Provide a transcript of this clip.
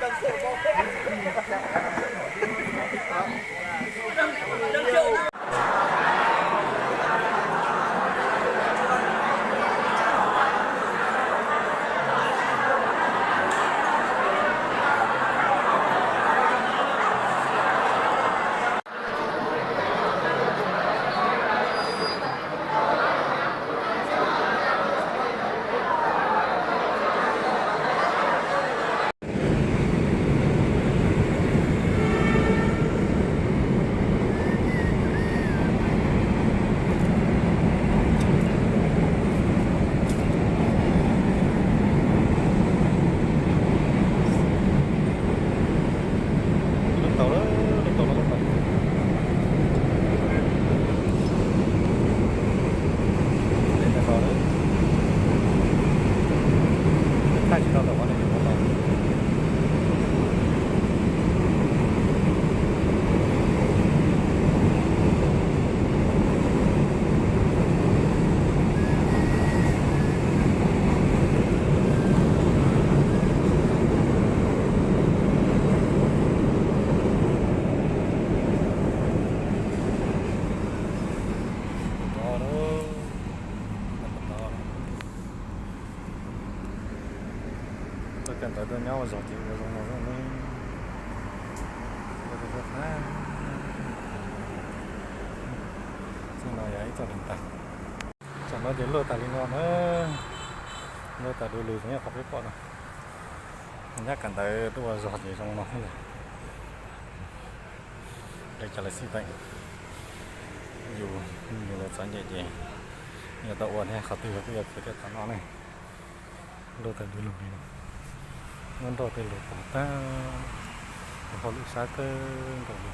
Lub tau lawm, lub tau lawm, lub tau. Lub tau lawm. Thaij tsis tau tom qab no. Tau kawm ntawv tuaj nyob ua zog ces ua zoo no zoo ne. Txij no yog ib txoj neej tas. Tsam no ces luaj tas li no na. Luaj tas du lug zoo li qhov peb pom no. Nyab kawm ntawv tuaj ua zog ces zoo no xwb ntag. Lawv cov lawv xij teem, yus, yus lawv txom nyem ces yog tau ua thiab, qhov twg yog kuj yuav khwv thiaj tau noj ne. Luaj tas du lug li no, muab nroj tej lug pov tag, hauj lwm sab kawg nkaus li.